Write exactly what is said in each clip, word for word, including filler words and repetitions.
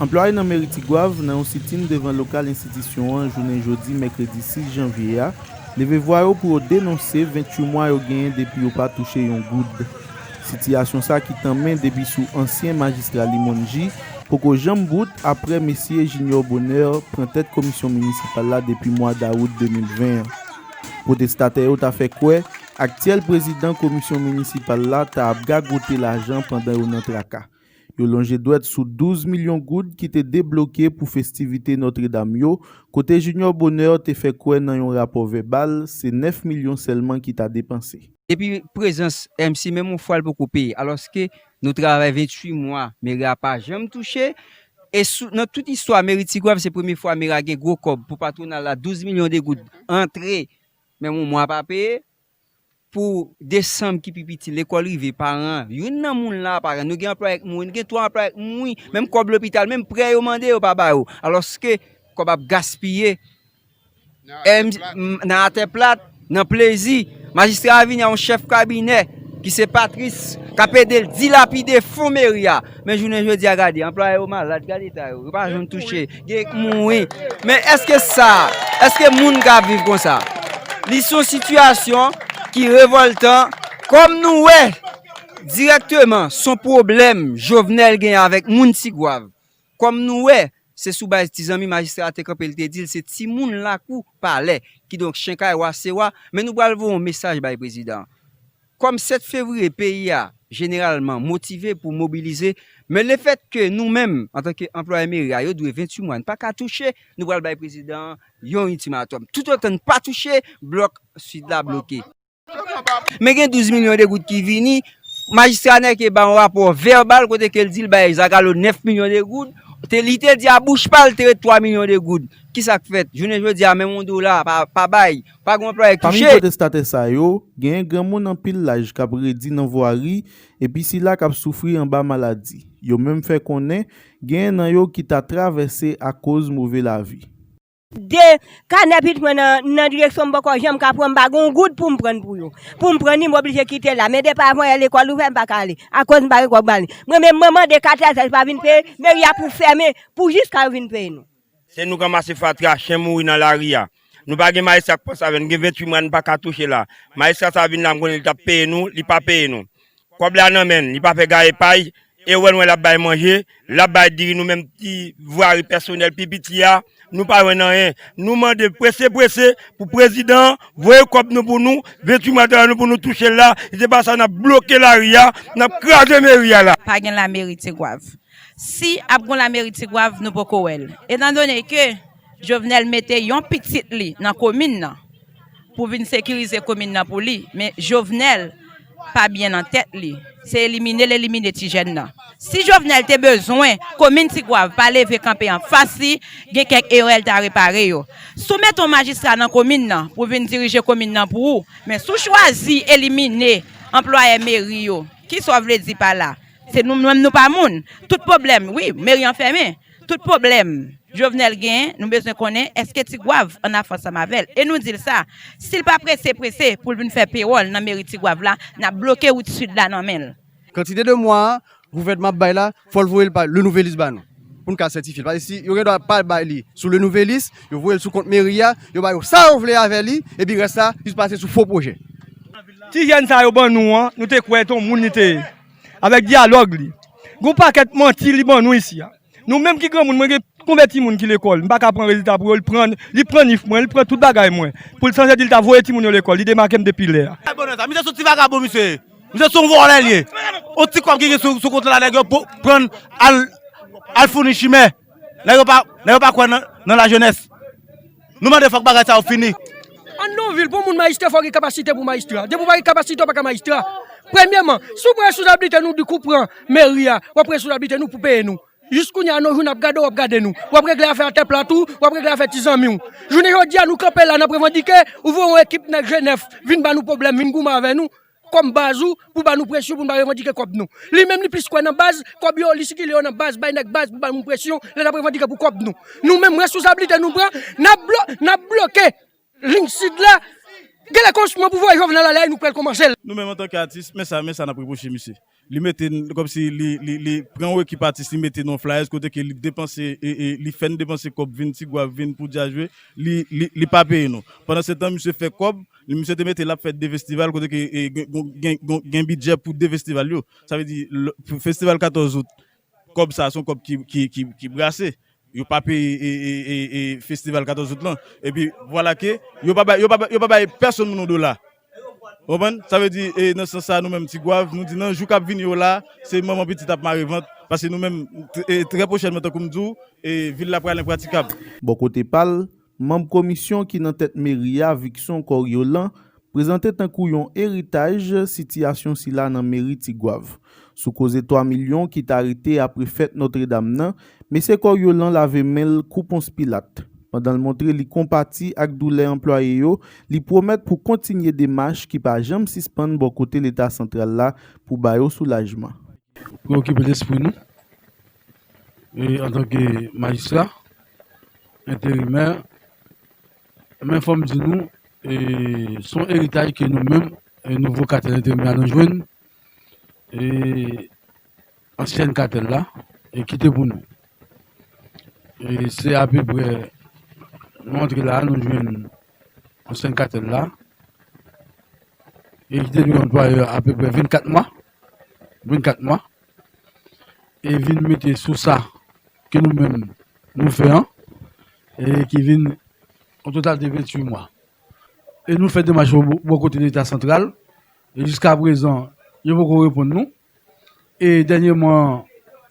Anplwaye nan meri Tigwav, nan yon sitin devan lokal enstitisyon an jounen jodi mèkredi sis janvye a, leve vwa yo pou yo denonse venntuit mwa yo genyen depi yo pa touche yon goud. Sitiyasyon sa ki tanmen depi sou ansyen majistra Limonji poko janm bout apre mesye Junior Bonheur pran tèt komisyon minisipal la depi mwa dawout de mil ven an. Pwotestatè yo ta fè kwè aktyèl prezidan komisyon minisipal la ta ap gagote lajan pandan yo nan traka. Yo lonje dwèt sou douz milyon goud ki te debloke pou festivite Nòtredam yo, kote Junior Bonheur te fè kwè nan yon rapò vèbal se nèf milyon sèlman ki ta depanse. Depi prezans M C, menm yon fwa l poko peye, alòske nou travay venntuit mwa, meri a pa janm touche. E sou, nan tout istwa meri Tigwav, se premye fwa meri a gen gwo kòb pou patwonal la, douz milyon de goud antre, menm yon mwa pa peye. Pou desanm ki pi piti, lekòl rive, paran, youn nan moun la pa gen. Nou gen anplwaye k mouri, nou gen twa anplwaye k mouri, menm kòb lopital, menm prè yo mande, yo pa ba yo. Alòske kòb ap gaspiye. M, m, nan atè plat, nan plezi. Majistra a vini a yon chèf kabinè ki se Patrice, k ap ede l dilapide fon meri a. Men jounen jodi a, gade, anplwaye yo malad, gade eta yo, yo pa janm touche, gen k mouri. Men èske sa, èske moun ka viv konsa? Li se yon sitiyasyon ki revòltan, kòm nou wè dirèkteman se yon pwoblèm Jovenel gen avèk moun Tigwav. Kòm nou wè, se sou baz ti zanmi majistra a te kanpe, li te di l se timoun lakou palè. Kidonk, chen kay wa se wa, men nou pral voye yon mesaj bay prezidan an. Kòm sèt fevriye, peyi a jeneralman motive pou mobilize, men lefètke nou menm, antanke anplwaye meri a, yo dwe venntuit mwa, n pa ka touche, nou pral bay prezidan an yon iltimatòm. Toutotan n pa touche, blòk Sid la bloke. Men gen douz milyon de goud ki vini, majistra Nèke ba yon rapò vèbal kote ke l di l bay Zagalo nèf milyon de goud, te, li te di a bouch pa l te ret twa milyon de goud. Kisa k fèt? Jounen jodi a, menm yon dola pa, pa bay, pa gen anplwaye k touche. Pami pwotestatè sa yo, genyen granmoun anpil laj k ap redi nan vwari, epi sila k ap soufri anba maladi. Yo menm fè konnen, genyen nan yo ki ta travèse akoz move lavi. De kanè pitit mwen nan, nan direksyon m poko janm ka pran, m pa gen yon goud pou m pran pou yo. Pou m pran li, m oblije kite la. Men depi avan yè lekòl ouvè, m pa ka ale. Akoz m pa gen kòb ale. Mwen menm, mwen mande katè sèj pa vin peye, meri a pou fèmen, pou jiska yo vin peye nou. Se nou k ranmase fatra, chen mouri nan lari a. Nou pa gen majistra k panse avè n, gen venntuit mwa nou pa ka touche la. Majistra sa vin la, m konnen li t ap peye nou, li pa peye nou. Kòb la nan men l, li pa fè gaye pay, e wè l wè l ap bay manje, l ap bay diri, nou menm ti vwari pèsonèl pi piti a, nou pa jwenn anyen. Nou mande prese prese pou prezidan an voye kòb nou pou nou, venntuit mwa travay nou pou nou touche l la, si se pa sa n ap bloke lari a, n ap kraze meri a la. Pa gen lameri Tigwav. Si ap gon lameri Tigwav, nou poko wè l. Etandone ke Jovenel mete yon pitit li nan komin nan pou vin sekirize komin nan pou li, men Jovenel pa byen nan tèt li. Se elimine l elimine ti jèn nan. Si Jovenel te bezwen komin Tigwav pa leve kanpe anfas li, gen kèk erè l ta repare yo. Si w mete yon majistra nan komin nan pou vin dirije komin nan pou ou, men si w chwazi elimine anplwayè meri yo, kisa w vle di pa la? Se nou menm nou pa moun. Tout pwoblèm, wi, meri an fèmen. Tout pwoblèm Jovenel genyen, nou bezwen konnen èske Tigwav ann afè ansanm avè l. E nou di l sa, si l pa prese prese pou l vin fè pewòl nan meri Tigwav la, n ap bloke wout sid la nan men l. Kantite de mwa gouvènman ap bay la, fò l voye l pa Le Nouvelliste ba nou, pou n ka sètifye l. Paske si yo gen dwa pa bay li sou Le Nouvelliste, yo voye l sou kont meri a, yo ba yo sa yo vle avè li, epi rès la, li pase sou fo pwojè. Ti jèn sa yo ban nou an, nou te kwè se yon moun li te ye. Avèk dyalòg li. Gon pakèt manti li ban nou isi a. Nou menm ki granmoun, mwen gen konbyen timoun ki lekòl, m pa ka pran rezilta pou yo, li pran, li pran nif mwen, li pran tout bagay mwen. Pou l sanse di l ta voye timoun yo lekòl, li demake m depi lè a. Vagabon sa, misye se yon ti vagabon misye ye. Misye se yon vòlè li ye. Yon ti kòb ki gen sou, sou kont la, nèg yo po-, pran al, al founi chimè. Nèg yo pa, nèg yo pa kwè nan, nan lajenès. Nou mande fòk bagay sa yo fini. An nan vil, pou moun majistra, fò gen kapasite pou majistra. Depi w pa gen kapasite, w pa ka majistra. Premyèman, si w pran responsablite nou, di kou pran meri a, w ap pran responsablite nou pou peye nou. Jis kounye a, nan jou n ap gade w, w ap gade nou. W ap regle afè atè plat ou, w ap regle afè ti zanmi w. Jounen jodi a, nou kanpe la, n ap revandike, ou voye yon ekip nèg Jenèf vin ba nou pwoblèm, vin goumen avè nou. Kòm baz ou, pou ba nou presyon pou n pa revandike kòb nou. Li menm, li plis kwè nan baz, kòb yo, li sikile yo nan baz, bay nèg baz pou ba nou presyon, lè n ap revandike pou kòb nou. Nou menm, responsablite nou pran, n ap blo-, n ap bloke liy sid la, Genlè kòmsi mwen pou voye Jovenel ale, nou pral kòmanse l. Nou menm antanke atis, men sa, men sa n ap repwoche misye. Li mete n, kòmsi li, li, li pran yon ekip atis, li mete n yon flyers kote ke li depanse, e, e, li fè n depanse kòb, vin Tigwav, vin pou djaz jwe, li, li, li pa peye nou. Pandan se tan, misye fè kòb, li, misye te mete l ap fè de festival kote ke, e, gen, gen, gen, gen bidjè pou de festival yo. Sa vle di, lè, pou festival katòz out, kòb sa, se yon kòb ki, ki, ki, ki brase. Yo pa peye, e, e, e, e, festival katòz out lan. Epi, vwala ke, yo pa bay, yo pa bay, yo pa bay pèsonn moun yon dola. Ou konprann? Sa vle di, e, nan sans sa, nou menm Tigwav, nou di nan jou k ap vini yo la, se manman pitit ap mare vant, paske nou menm, t-, e, trè pwochènman, tankou m di w, e, vil la pral enpratikab. Bò kote pa l, manm komisyon ki nan tèt meri a, Vicson Coriolan, prezante tankou yon eritaj sitiyasyon sila nan meri Tigwav. Sou koze twa milyon ki ta rete apre fèt Nòtredam nan, mesye Coriolan lave men l kou Pons Pilat. Pandan l montre li konpati ak doulè anplwaye yo, li pwomèt pou kontinye demach ki pa janm sispann bò kote Leta santral la pou ba yo soulajman. Pou okipe lespri nou, e, antanke majistra, enterimè, men fò m di nou, e, se yon eritaj ke nou menm, e, nouvo katèl enterimè a nou jwenn, e, ansyèn katèl la, e, kite pou nou. E se apeprè, nou antre la, nou jwenn ansyèn katèl la, e ki te dwe anplwaye apeprè vennkat mwa, vennkat mwa, e vin mete sou sa ke nou menm nou fè an, e ki vin yon total de venntuit mwa. E nou fè demach bò, bò kote Leta santral, e jiska prezan, yo poko reponn nou. E dènyèman,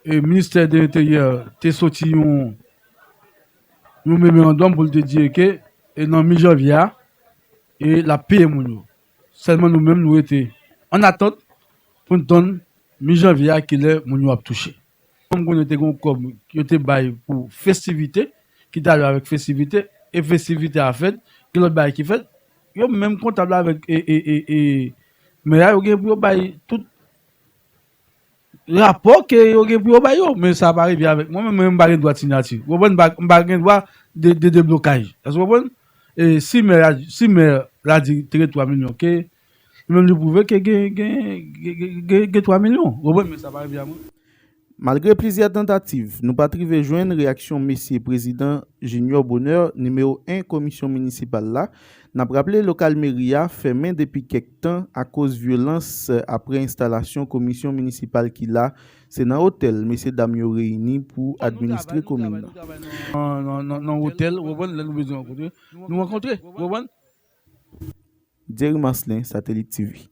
e ministè de Lenteryè te soti yon, yon memorandòm pou l te di ke, e nan mi janvye a, e l ap peye moun yo. Sèlman nou menm, nou rete an atant pou n tann mi janvye a, kilè moun yo ap touche. Kòm konnen te gen yon kòb yo te bay pou festivite, ki t ale avèk festivite, e festivite a fèt, gen lòt bagay ki fèt, yo menm kontab la avèk, e, e, e, e, mè a, yo gen pou yo bay tout rapò ke yo gen pou yo bay yo, men sa pa rive avèk mwen, men mwen, m pa gen dwa de siyati. Ou konprann? M pa, m pa gen dwa de, de deblokaj. Èske w konprann? E si mè a, si mè la di te gen twa milyon ke, li menm li pwouve ke gen, gen, gen, gen, gen, gen twa milyon. Ou konprann? Men sa pa rive a mwen. Malgre plizyè tantativ, nou pa t rive jwenn reyaksyon mesye prezidan Junior Bonheur, nimewo en komisyon minisipal la. N ap raple, lokal meri a fèmen depi kèk tan akoz vyolans apre enstalasyon komisyon minisipal ki la. Se nan otèl mesye dam yo reyini pou administre komin nan. Nan, nan, nan, nan otèl, ou konprann, lè nou bezwen rankontre, nou rankontre, ou konprann? Jerry Marcelin, Satellite T V.